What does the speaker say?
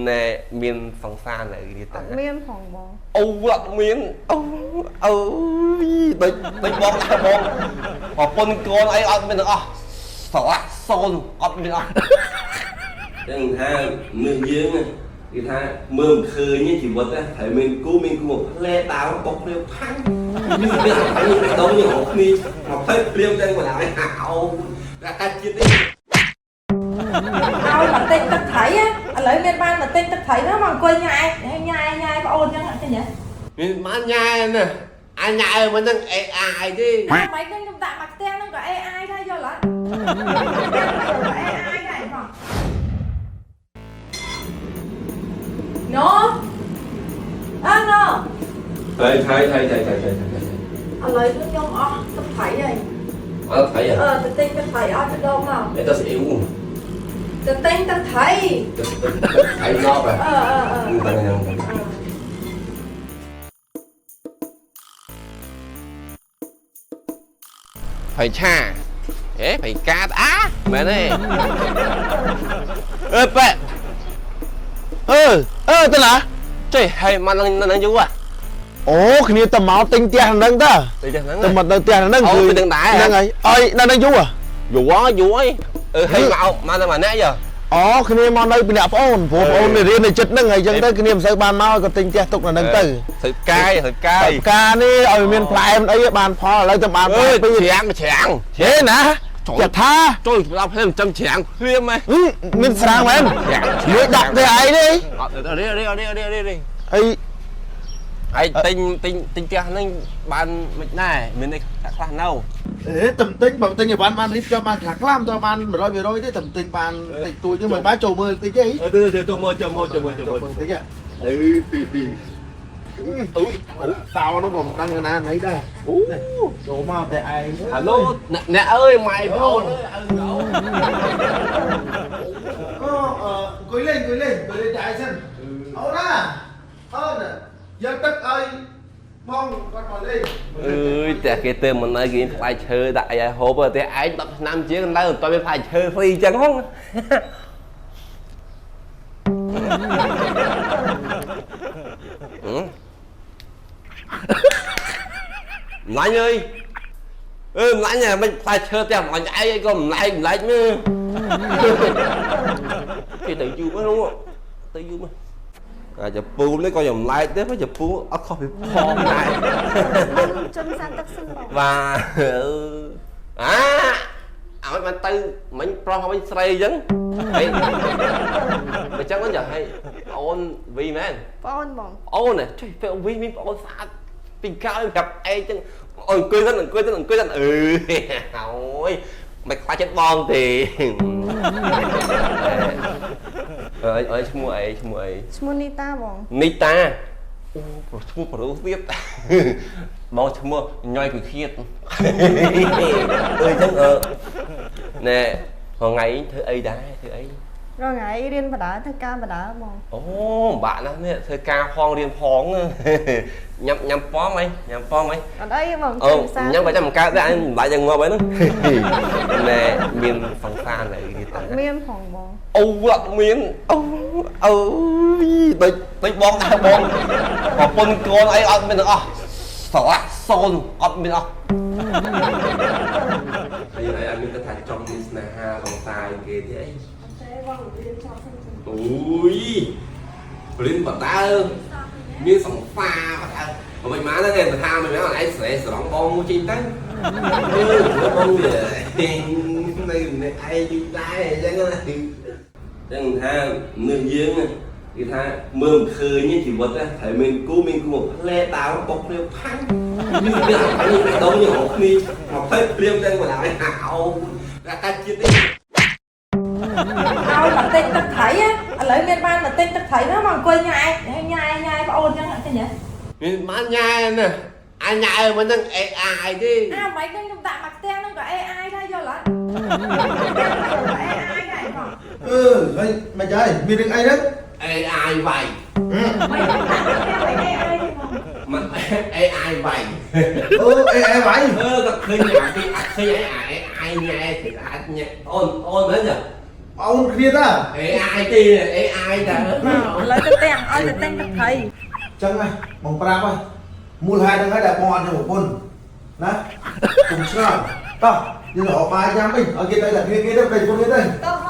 ណែមានសង្សារនៅនេះ អ តា ត់មានផងបង អូអត់មានអូអូដូចដូចបងដែរបងប្រពន្ធកូនអីអត់មានទាំងអស់ស្រឡាក់សូនអត់មានអស់ចឹងថាមនុស្សយើងគេថាមើលមិនឃើញជីវិតត្រូវមានគូមានគូមកផ្លែដាវបុកព្រាវផាំងមានវាអញបេះដូងយើងរកគ្នាមកផ្លែព្រាវចឹងបណ្ដោយអូតែជាតិនេះ ឲ្យមកទិញទឹកត្រីឥឡូវមានបានមកទិញទឹកត្រីហ្នឹងមកអង្គុយញ៉ែញ៉ែញ៉ែប្អូនចឹងឃើញទេ មានបានញ៉ែណាអញញ៉ែមិនហ្នឹង AI ទេ មិនហ្នឹងខ្ញុំដាក់មកផ្ទះហ្នឹងក៏ AI ដែរយល់អត់ក៏ AI ដែរបងណូអើណូ ថៃថៃថៃថៃថៃថៃថៃ ឥឡូវខ្ញុំអស់ទឹកត្រីហើយ អត់ថៃ អឺទៅទិញទឹកត្រីឲ្យទៅដមមក អេតស្អ៊ីវ ទៅទិញទឹកត្រី ថៃណប់ហ៎ អឺអឺអឺ តែខ្ញុំផៃឆាអេផៃកាតអាមែនទេអឺប៉ែ អឺអឺទៅណា ចេះហើយមកនឹងនឹងយូរ អូគ្នាទៅមកទិញផ្ទះហ្នឹងតើ ទៅផ្ទះហ្នឹង ទៅមកនៅផ្ទះហ្នឹង អូទៅនឹងដែរ ហ្នឹងហើយអើយនៅហ្នឹងយូរ យូរយូរហើយអឺហើយមកមកតែម្នាក់យោ អូគ្នាមកនៅពីអ្នកប្អូនព្រោះប្អូនរៀននៅចិត្តហ្នឹងហើយអញ្ចឹងទៅគ្នាមិនសូវបានមកក៏ទិញផ្ទះទុកនៅហ្នឹងទៅ ស្កាយស្កាយ តែផ្កានេះឲ្យមានផ្លែមិនអីបានផលឥឡូវទៅបាន អើ ផលពីរ ច្រាំងច្រាំង ហេណាចាថា ចូលដល់ភ្លាមចាំច្រាំងភ្លាមហ៎ មានស្រាងមែនលួចដាក់ទៅឯងនេះ អត់រីរីរីរីរីរី អី ហើយទិញទិញទិញផ្ទះហ្នឹងបានមិនដែរមានអីខ្លះនៅ អេតំទិញបើទិញឲ្យបានបានរៀបចំបានខ្លះខ្លះមិនទៅបាន100 100ទេតំទិញបានតិចតួចទេមិនបានចូលមើលតិចទេ អឺទៅទៅមើលចូលមើលចូលមើលចូលមើល តិចអឺពីពីអូតោនោះក៏មិនដឹងណាណីដែរ អូ ចូលមកតែឯង ហៅឡូអ្នកអើយម៉ែបងអូនអើយអូ អូអង្គុយលេងអង្គុយលេងអង្គុយលេងតែឯងសិនអូនណាអូនយកទឹកឲ្យបងគាត់មកលេង អើយតែគេទៅមិននៅគេផ្លែឈើដាក់អីឲ្យហូបតែឯង10ឆ្នាំជាងនៅមិនទាន់មានផ្លែឈើហ្វ្រីចឹងហងម្លាញ់អើយអឺម្លាញ់មិនផ្លែឈើផ្ទះម្លាញ់ឯងក៏ម្លែកម្លែកមើលគេទៅយូរមកនោះទៅយូរមកអាចពូនេះក៏ចម្លែកដែរចពូអត់ខុសពីផងដែរ បងជន់សានទឹកសិនបង បាទអាឲ្យបានទៅមិញប្រុសវិញស្រីអញ្ចឹងហើយបើចឹងហ្នឹងចាឲ្យអូនវីមែន បងអូនបង អូនជួយពេលវីមានបងអូនស្អាតពីក្រោយប្រាប់ឯងចឹងអូនអង្គុយសិនអង្គុយសិនអង្គុយសិនអឺអូយមិនខ្លាចចិត្តបងទេអើយអើយឈ្មោះអីឈ្មោះអី ឈ្មោះនីតាបង នីតាអូឈ្មោះប្រុសទៀតបងឈ្មោះញយគឺឃៀតអើយចឹងអឺណែថ្ងៃធ្វើអីដែរធ្វើអី រងថ្ងៃរៀនបដាធ្វើការបដាបង អូបាក់ណាស់នេះធ្វើការផងរៀនផងញ៉ាំញ៉ាំប៉មអីញ៉ាំប៉មអី អត់អីបង អូ ជន់សាន ញ៉ាំបើចាំបង្កើតដែរអញមិនបាច់យ៉ាងងាប់អីហ្នឹងណែមានសង្សារនៅនេះតា អត់មានផងបង អូអត់មានអូអូដូចដូចបងដែរបងប្រពន្ធកូនអីអត់មានទាំងអស់ស្រឡាក់សូនអត់មានអស់ហើយអត់មានគាត់ថាចង់មានស្នេហាសង្សារគេទេអី អត់ទេបងរៀនចប់សិនជ អូយរៀនបដើមានសង្សារបដើមិនមកហ្នឹងឯងថាមិនមកឯងស្រែស្រង់បងមួយជីទៅអឺបងវានៅម្នាក់ឯងយូរដែរអញ្ចឹងណាចឹងថាមនុស្សយើងគេថាមើលមិនឃើញជីវិតត្រូវមានគូមានគូមកផ្លែដាវបុកព្រាវផាំងមានវាអញបេះដូងយើងរកគ្នាមកផ្លែព្រាវចឹងបណ្ដោយអូតែជាតិនេះ ឲ្យមកទិញទឹកត្រីឥឡូវមានបានមកទិញទឹកត្រីហ្នឹងមកអង្គុយញ៉ែញ៉ែញ៉ែប្អូនចឹងឃើញទេ មានបានញ៉ែណាអញញ៉ែមិនហ្នឹង AI ទេ អាមិនហ្នឹងខ្ញុំដាក់មកផ្ទះហ្នឹងក៏ AI ដែរយល់អត់ក៏ AI ដែរបង អឺហើយមិនហើយមានរឿងអីហ្នឹង AI វាយ មិនដាក់ផ្ទះមិន AI ទេបង មិន AI វាយ អូអេអេវាយ អឺក៏ឃើញអាទីអត់ឃើញអីអា AI ញ៉ែទៅអាចញ៉ែអូនអូនមែនទេ អូនគ្នាតា AI ទេ AI តា ឥឡូវទៅផ្ទះឲ្យទៅទិញទឹកត្រី ចឹងហ៎បងប្រាប់ហ៎មូលហេតុហ្នឹងហើយដែលបងអត់យកប្រពន្ធណាកុំឆ្ងល់តោះយើងរកបាយញ៉ាំវិញឲ្យគេទៅតែគ្នាគេទៅប្រពន្ធគេទៅ តោះ